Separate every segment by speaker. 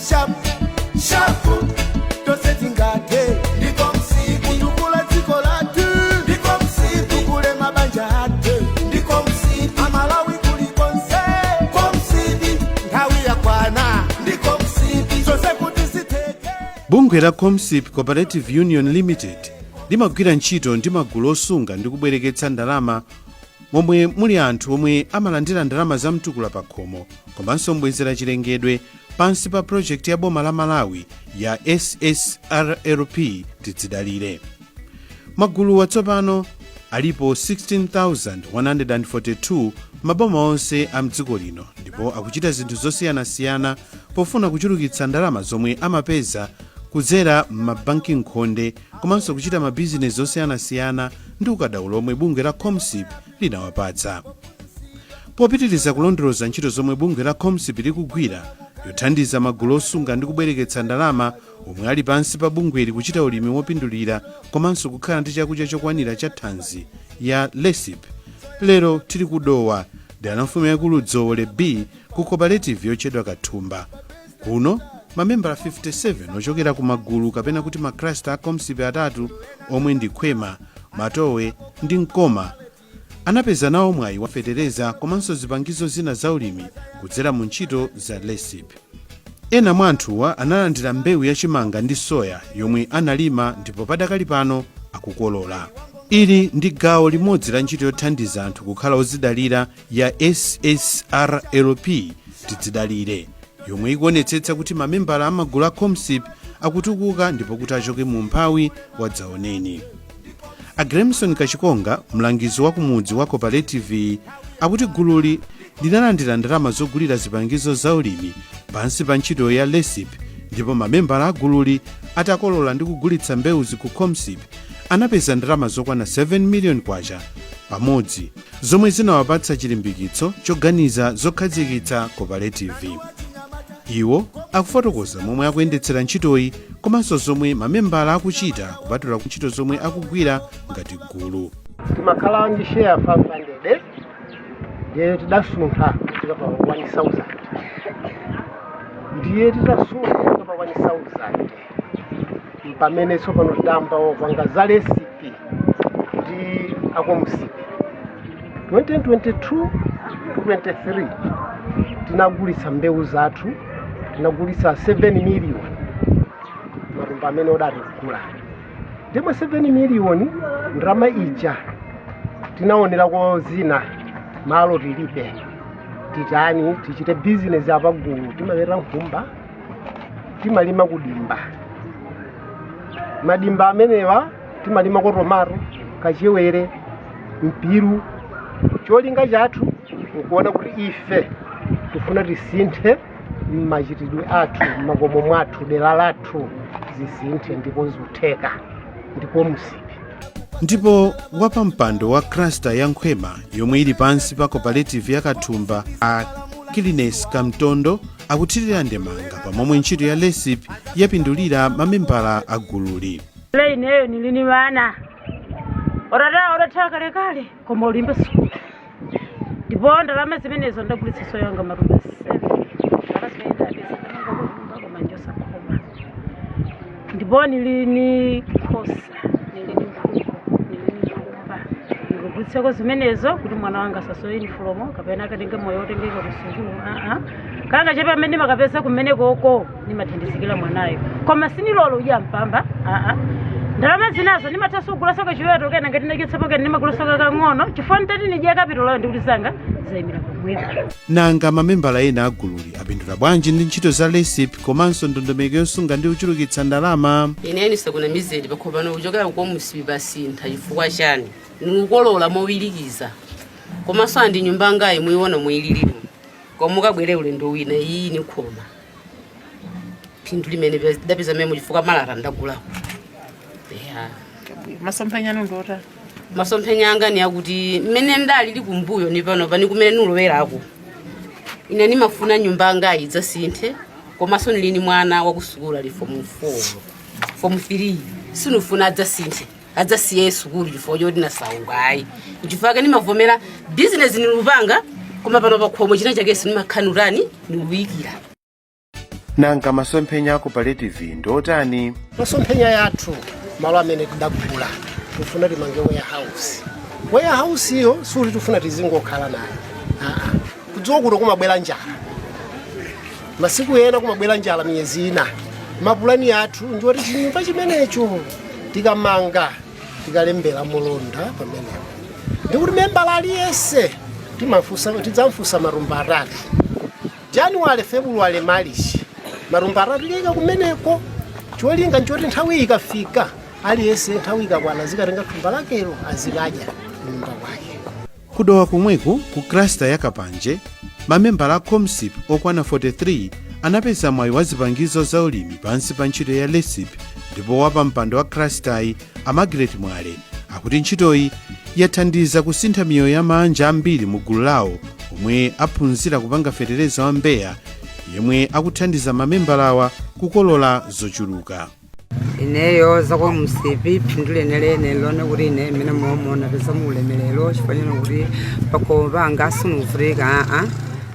Speaker 1: Sharp sharp, tonse tingathe. Ndi COMSIP. Kutukula dziko lathu ndi COMSIP. Tukule mabanja athu ndi COMSIP. Amalawi kulikonse, COMSIP. Nthawi yakwana ndi COMSIP, zonse kuti zitheke.
Speaker 2: Bungwe la COMSIP Cooperative Union Limited limagwira ntchito ndi magulu osunga ndi kubwereketsa ndalama momwe muli anthu omwe amalandira ndalama za mtukula pa khomo komanso mbwezera chilengedwe pansi pa project ya boma la Malawi ya SSRLP Tidzidalire. Magulu watsopano alipo 16,142 maboma onse a mdziko lino ndipo akuchita zinthu zosiyanasiyana pofuna kuchulukitsa ndalama zomwe amapeza kudzera m'mabanki nkhonde komanso kuchita mabizinesi osiyanasiyana ndi ukadaulo omwe bungwe la COMSIP linawapatsa. Popitiriza kulondoloza ntchito zomwe bungwe la COMSIP likugwira yothandiza magulu osunga ndi kubwereketsa ndalama omwe ali pansi pa bungweli kuchita ulimi wopindulira komanso kukhala ndi chakudya chokwanira cha thanzi ya LESIP, lero tili kudowa, dera la mfumu yaikulu Dzowole B, ku cooperative yotchedwa Kathumba. Kuno mamembala 57 ochokera ku magulu kapena kuti ma cluster a COMSIP atatu omwe ndi Khwema, Matowe ndi Mkoma anapeza nawo mwayi wa fetereza komanso zipangizo zina za ulimi kudzera mu ntchito za LESIP. Ena mwa anthuwa analandira mbewu yachimanga ndi soya yomwe analima ndipo padakali pano akukolola. Ili ndi gawo limodzi la ntchito yothandiza anthu kukhala ozidalira ya SSRLP Tidzidalire, yomwe ikuonetsetsa kuti mamembala amagulu a COMSIP akutukuka ndipo kuti achoke mu umphawi wadzaoneni. A Gramson Kachikonga, mlangizi wa kumudzi wa cooperative, akuti gululi linalandira ndalama zogulira zipangizo za ulimi pansi pa ntchito ya LESIP, ndipo mamembala a gululi atakolola ndi kugulitsa mbewuzi ku COMSIP anapeza ndalama zokwana 7 million kwacha pamodzi, zomwe zinawapatsa chilimbikitso choganiza zokhazikitsa cooperative. Iwo akufotokoza momwe akuyendetsera ntchitoyi komanso zomwe mamembala akuchita kupatula ntchito zomwe akugwira ngati gulu.
Speaker 3: Timakhala ndi share 500, ndiye tidasuntha kufika pa 1000. Ndiye titasuntha kufika pa 1000, pamene tsopano tidayamba kupanga za LESIP ndi a COMSIP. 2022 23 tinagulitsa mbewu zathu, tinagulitsa 7 million matumba amene odatigula. Ndimwe 7 million ndalama ija tinaonerako zina, malo tilibe, titani? Tichite bizinesi apagulu. Timaweta nkhumba, timalima kudimba, madimba amenewa timalimako tomato, kachewere, mpiru. Cholinga chathu nkuona kuti ife tifuna tisinthe mmachitidwe athu mmakomo mwathu, dera lathu zisinthe, ndipo zikutheka ndi COMSIP.
Speaker 2: Ndipo wapampando wa cluster ya Nkhwema yomwe ili pansi pa cooperative ya Kathumba, a Kilines Kamtondo, akuthirira ndemanga pamomwe ntchito ya LESIP yapindulira mamembala a gululi.
Speaker 4: Le ineyo nilini vana orata oratha kalekale, koma ulimbe sukulu. Ndipo ndalama zimenezo ndagulitsa soya wanga matumba 7. Ndalama zimene ndapeza ndamanga kunyumba, koma njosakhoma. Ndipo nili ni nkhosa, nili ni nkhuku, nili ni nkhumba. Ndikugulitseko zimenezo kuti mwana wanga asasowe uniform kapena akatenge moyo otengeka ku sukulu. Aa, kanga chepe amene makapeza kumene koko nimathandizikira mwanayo, koma sinilolo udya mpamba. Aa, ndalama zinazo ndimathanso kugulaso kachiweto kena ngati ndachotsapo kena, ndimagulaso kakang'ono, chifukwa nditati nidya kapitoloyo ndikuti zanga zayimira pomwepo.
Speaker 2: Nanga mamembala ena a gululi apindula bwanji ndi ntchito za LESIP komanso ndondomeko yosunga ndi kuchulukitsa ndalama?
Speaker 5: Ine ndisakunamizeni, pakhopano kuchokera ku COMSIP pasintha. Chifukwa chani? Nikukolola mowirikiza, komanso andi nyumba ngayi muiona muililimo, koma mukabwere ulendo wina, iyi ni khoma. Phindu limene dapeza memo chifukwa malata ndagulako ya.
Speaker 6: Masomphenya anu ndiotani?
Speaker 5: Masomphenya anga ni akuti mmene ndalili kumbuyo ni pano pani kumene nulowerako, ine nimafuna nyumba ngayi idzasinthe, komanso ndilini mwana wakusukulu ali form 4, form 3. Sinufuna adzasinthe, adzasiye sukulu chifukwa choti nasauka, ayi. Nchifukwa chake nimavomera bizinesi nilupanga, koma pano pakhomo china chake sinimakhanurani niluwikira.
Speaker 2: Nanga masomphenya a cooperative ndi otani?
Speaker 3: Masomphenya yathu, malo amene tidagula tifuna timange warehouse. Warehouse iyo sikuti tifuna tizingokhala nayo, aa. Kudziwa kuti kumabwera njala masiku ena, kumabwera njala miyezi ina. Mapulani athu ndiwoti chinyumba chimenecho tikamanga, tikalembera mulonda pamenepo, ndikuti membala aliyense tidzamfunsa matumba 3, Januwale, Februwale, Marichi, matumba 3 lika kumeneko. Cholinga nchoti nthawi ikafika, aliyense nthawi ikakwana azikatenga thumba lakelo, azikadya kunyumba kwake.
Speaker 2: Kudowa komweko, ku cluster ya Kapanje, mamembala a COMSIP okwana 43 anapeza mwayi wa zipangizo za ulimi pansi pa ntchito ya LESIP. Ndipo wapampando wa clusteryi, a Margaret Mwale, akuti ntchitoyi yathandiza kusintha miyoyo ya mabanja ambiri mu gulu lawo, omwe aphunzira kupanga fetereza wa mbeya yemwe akuthandiza mamembalawa kukolola zochuluka.
Speaker 7: Ineyo za COMSIP, phindu lenelene lone kuti ine imene momo napeza muulemerero, chifukwa kuti pakhomo panga sinuvutika, aa.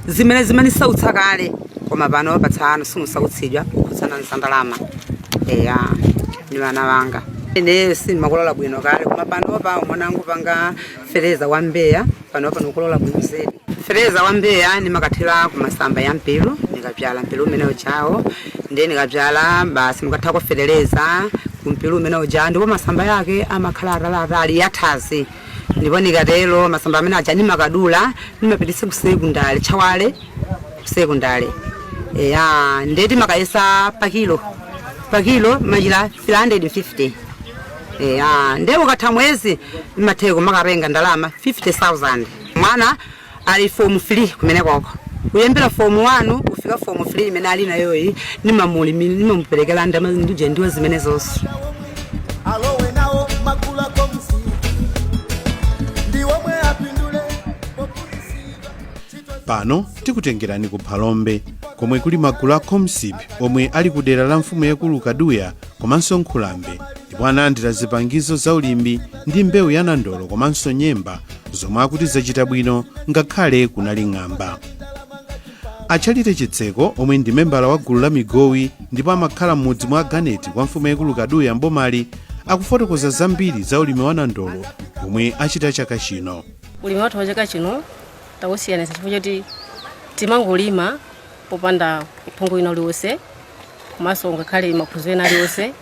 Speaker 7: Zimene zimanisautsa kale, koma pano patsano sinusautsidwa kukhudzana za ndalama, eya, ni vana vanga. Ine sindimakolola bwino kale, koma panopa mwanangu panga fereza wa mbeya, panopa nikukolola bwino zedi. Fereza wa mbeya nimakathira kumasamba ya mpilu, nikapyala mpilu umene ujawo, ndiye nikapyala basi mukatha kufereleza kumpilu umene uja, ndipo masamba yake amakhala ataliatali, yathazi. Ndipo nikatero masamba amene aja nimakadula, nimapitisa ku sekundale, Tchawale sekundale, eya. Ndiye timakayesa pakilo, pakilo machira 350, eya. Ndiye ukatha mwezi imatheko makatenga ndalama 50,000. Mwana ali form 3 kumene koko, kuyambira form 1 kufika form 3 imene ali nayoyi, nimamuperekera ndama ndije ndiwo zimene zonse.
Speaker 1: Alowe nawo magula COMSIP, ndiwomwe apindule pophunzitsidwa ntchito.
Speaker 2: Pano tikutengerani ku Phalombe, komwe kuli magulu a COMSIP omwe ali ku dera la mfumu yakulu Kaduya komanso Nkhulambe, ndipo analandira zipangizo za ulimi ndi mbewu ya nandolo komanso nyemba, zomwe akuti zachita bwino ngakhale kunali ng'amba. Atchalire Chitseko, omwe ndi membala wa gulu la Migowi ndipo amakhala m'mudzi mwa Ganeti kwa mfumu yakulu Kaduya mbomali, akufotokoza zambiri za ulimi wa nandolo omwe achita chaka chino.
Speaker 8: Ulimi wathu wa chaka chino tawusiyanitsa chifukwa choti timangolima popanda uphungu wina uliwonse, komanso ngakhale maphunziro ena aliwonse,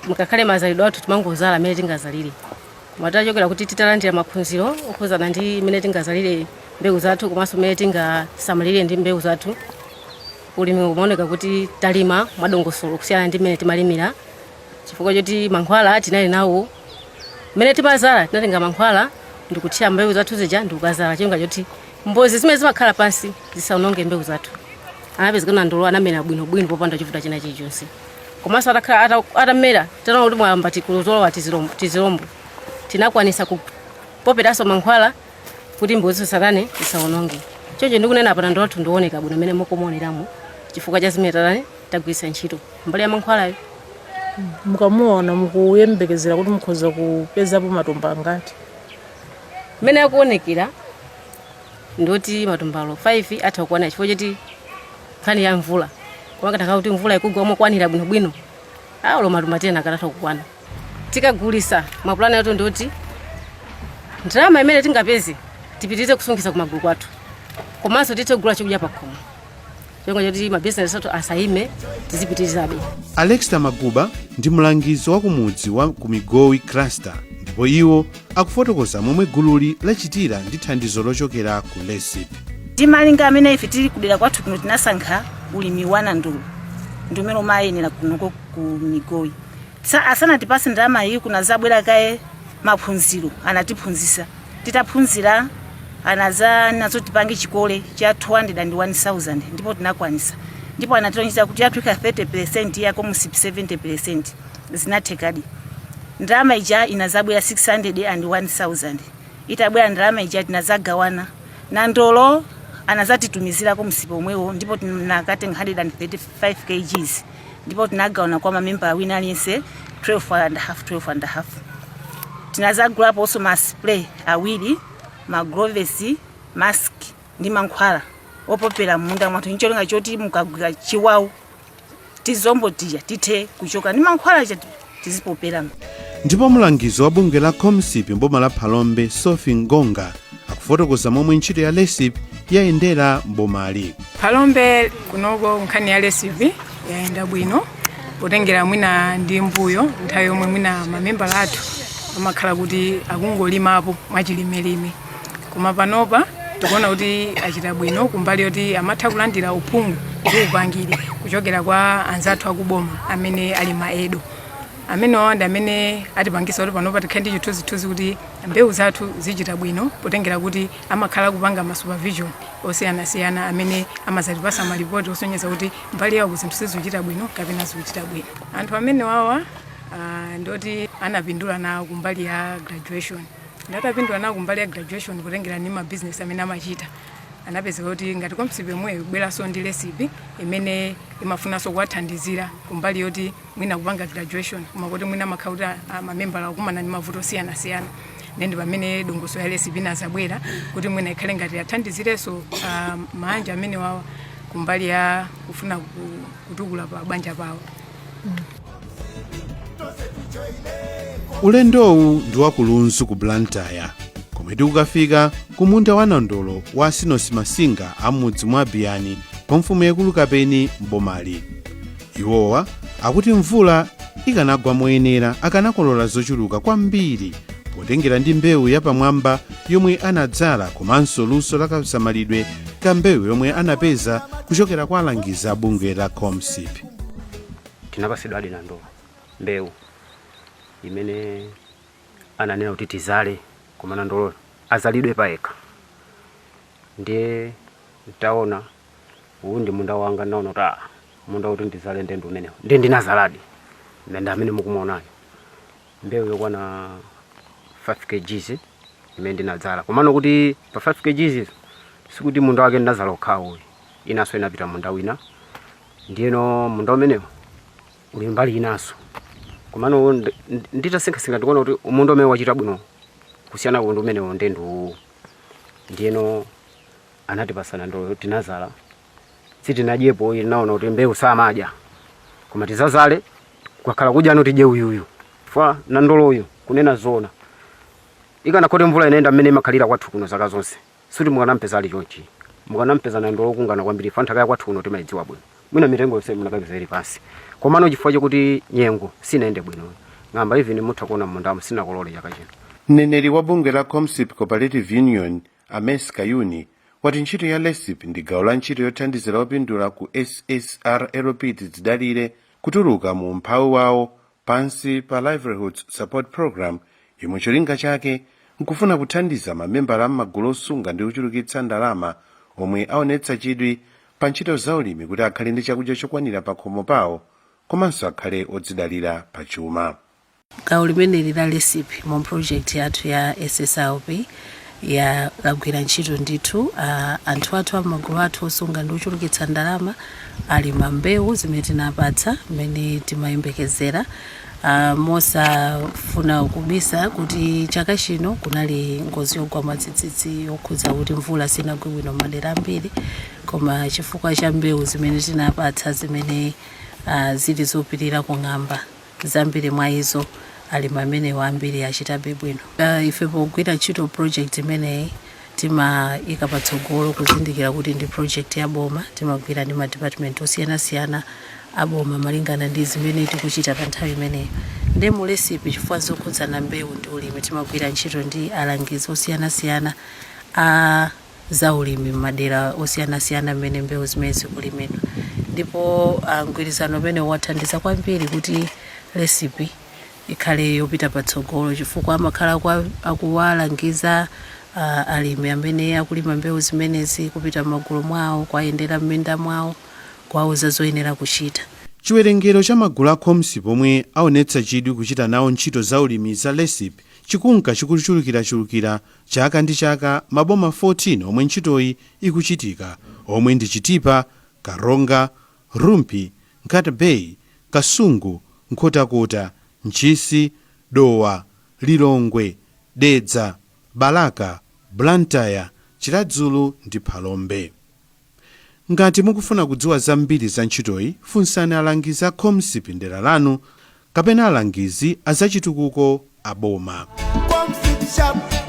Speaker 8: ngakhale mazalidwe athu timangozala amene tingazalire. Koma tachokera kuti titalandira maphunziro okhuzana ndi imene tingazalire mbewu zathu komanso imene tingasamalire ndi mbewu zathu, ulimi umaoneka kuti talima mwadongosolo kusiyana ndi mmene timalimira, chifukwa choti mankhwala tinali nawo. Mmene timazala, tinatenga mankhwala ndikuthira mbewu zathu zija ndikukazala, chonga choti mbozi zimene zimakhala pansi zisaononge mbewu zathu. Anapezeka nandolo anamera bwinobwino popanda chovuta china chilichonse. Komanso atakhala atamera, tinaona kuti mwamba tikuzolowa tizilombo, tizilombo tinakwanisa kupoperanso mankhwala kuti mbozi zisatane, zisaononge. Choncho ndikunena apa, nandolo athu ndioneka bwino mmene mukumaoneramo, chifukwa cha zimene tatani, tagwiritsa ntchito mbali ya mankhwalayo.
Speaker 6: Mukamuona, mukuyembekezera kuti mukhoza kupezapo matumba angati?
Speaker 8: Mmene akuonekera, ndoti matumbalo 5 atha kukwana, chifukwa choti nkhani ya mvula. Koma katakhala kuti mvula ikugwa mokwanira bwinobwino, olo matumba 10 akanatha kukwana. Tikagulisa, mapulani athu ndoti ndalama imene tingapeze tipitirize kusungisa kumagulu kwathu, komanso tithe kugula chakudya pakhomo, chonga choti mabizinesi athu asayime, tizipitirizabe.
Speaker 2: Alexter Maguba ndi mlangizi wa kumudzi wa ku Migowi Cluster, ndipo iwo akufotokoza momwe gululi lachitira ndi thandizo lochokera ku LESIP.
Speaker 9: Timalinga amene ife tili kudera kwathu kuno, tinasankha ulimi wa nandolo, ndi umene umayenera kunoko ku Migowi. Asanatipase ndalama iyi, kunazabwera kaye maphunziro, anatiphunzisa. Titaphunzira, anaza nazo tipange chikole cha 201,000, ndipo tinakwanisa. Ndipo anatilonjeza kuti yathu ikha 30%, ya COMSIP 70%. Zinathekadi. Ndalama ija inazabwera 601,000. Itabwera ndalama ija, tinazagawana. Nandolo anazatitumizira COMSIP omwewo, ndipo tinakatenga 135 kgs, ndipo tinagawana kwa mamemba, wina aliyense 12 and a half, 12 and a half. Tinazagulaponso ma spray awiri, ma gloves, mask ndi mankhwala opopera munda mwathu, ncholinga choti mukagwira chiwawu. Tizombo tija tithe kuchoka ndi mankhwala aja tizipopera.
Speaker 2: Ndipo mlangizi wa bungwe la COMSIP mboma la Phalombe, Sophie Ngonga, akufotokoza momwe ntchito ya LESIP yayendera mbomali.
Speaker 10: Phalombe kunoko nkhani ya LESIP yayenda bwino, potengera mwina ndi mbuyo nthawi yomwe mwina mamembala athu amakhala kuti akungolimapo mwachilimelime, koma panopa tikuona kuti achita bwino kumbali yoti amatha kulandira uphungu ndi upangiri kuchokera kwa anzathu akuboma amene ali maedo amenewa, ndi amene atipangisa kuti panopa tikhale ndi chithunzithunzi kuti mbewu zathu zichita bwino, potengera kuti amakhala kupanga ma supervision osiyanasiyana amene amazatipasa malipoti osonyeza kuti mbali yawo zinthu sizikuchita bwino kapena zikuchita bwino. Anthu amene wawa ndoti anapindula nawo kumbali ya graduation, ndatapindula nawo kumbali ya graduation kutengera ndi mabizinesi amene amachita, anapezeka kuti ngati COMSIP yomweyo ibweranso ndi LESIP imene imafunanso kuwathandizira kumbali yoti mwina kupanga graduation, koma kuti mwina amakhala kuti mamembala akumana ndi mavuto osiyanasiyana. Ndi pamene dongosolo ya LESIP inazabwera kuti mwina ikhale ngati athandizirenso maanja amene wawa kumbali ya kufuna kutukula pa banja pawo.
Speaker 2: Ulendowu ndi wakulunzu ku Blantyre, komwe tikukafika ku munda wa nandolo wa Sinosi Masinga amudzi mwa Biyani kwa mfumu yakulu Kapeni mbomali. Iwowa akuti mvula ikanagwa moyenera akanakolola zochuluka kwambiri, potengera ndi mbewu yapamwamba yomwe anadzala komanso luso la kasamalidwe ka mbewu yomwe anapeza kuchokera kwa alangizi a bungwe la COMSIP.
Speaker 11: Tinapasidwa adi nandolo, mbewu imene ananena kuti tizale, koma nandolo azalidwe payekha. Ndiye ntaona uwu ndi munda wanga, naona kuti munda kuti ndizale ndiye ndi umenewo, ndiye ndinazaladi menda amene mukumuonayo, mbewu yokwana 5 kgs imene ndinadzala. Komano kuti pa 5 kgs izo, sikuti munda wake ndinazala okhawo, inanso inapita munda wina. Ndiyeno munda umenewo uli mbali inanso, komano nditasinkhasinkha ndikuona kuti munda umene wachita bwino kusiyana ndi umenewo ndiye ndi uwu. Ndiyeno anatipasana ndolo, tinazala, sitinadyepo. Tinaona kuti mbewu samadya, koma tizazale kukakhala kudya ano tidye uyuyu fa nandolo uyu. Kunena zona, ikanakhoti mvula inaenda mmene imakhalira kwathu kuno zaka zonse, suti mukanampeza ali chonchi, mukanampeza nandolo kungana kwambiri. Fa nthaka ya kwathu kuno timayidziwa bwino, mwina mitengo yonse munakapeza ili pansi. Komano chifukwa chokuti nyengo sinaende bwino, ng'amba, even mutha kuona mmundamu sinakolole chaka chino.
Speaker 2: Mneneri wa bungwe la COMSIP Cooperative Union, Ames Kayuni, wati ntchito ya LESIP ndi gawo la ntchito yothandizira opindula ku SSRLP Tidzidalire kutuluka mu umphawi wawo pansi pa Livelihoods Support Program, yomwe cholinga chake nkufuna kuthandiza mamembala am'magulu osunga ndi kuchulukitsa ndalama omwe aonetsa chidwi pa ntchito zaulimi kuti akhale ndi chakudya chokwanira pa khomo pawo komanso akhale odzidalira pa chuma.
Speaker 12: Gawo limeneli la LESIP mu project yathu ya SSRP ya lagwira ntchito ndithu. Anthu athu amagulu athu osunga ndi kuchulukitsa ndalama alima mbewu zimene tinapatsa mmene timayembekezera. Mosafuna kubisa kuti chaka chino kunali ngozi yogwa mwadzidzidzi yokhudza kuti mvula sinagwe bwino madera ambiri, koma chifukwa cha mbewu zimene tinapatsa zimene zili zopirira kung'amba, zambiri mwa izo alimi amenewa ambiri achitabe bwino. Ife pogwira ntchito project imeneyi timayika patsogolo kuzindikira kuti ndi project ya boma. Timagwira ndi ma department osiyanasiyana aboma malingana ndi zimene tikuchita pa nthawi imeneyo. Ndi mu LESIP, chifukwa zokhudzana mbewu ndi ulimi, timagwira ntchito ndi alangizi osiyanasiyana a zaulimi m'madera osiyanasiyana mmene mbewu zimene zikulimidwa, ndipo mgwirizano umene wathandiza kwambiri kuti LESIP ikhale yopita patsogolo, chifukwa amakhala akuwalangiza alimi amene akulima mbewu zimenezi, kupita m'magulu mwawo, kuwayendera m'minda mwawo, kuwauza zoyenera kuchita.
Speaker 2: Chiwerengero cha magulu a COMSIP omwe aonetsa chidwi kuchita nawo ntchito zaulimi za LESIP chikunka chikuchulukirachulukira chaka ndi chaka. Maboma 14 omwe ntchitoyi ikuchitika, omwe ndi Chitipa, Karonga, Rumphi, Nkhata Bay, Kasungu, Nkhotakota, Ntchisi, Dowa, Lilongwe, Dedza, Balaka, Blantyre, Chiradzulu ndi Phalombe. Ngati mukufuna kudziwa zambiri za ntchitoyi, funsani alangizi a COMSIP mdera lanu kapena alangizi azachitukuko a boma.
Speaker 1: COMSIP shop.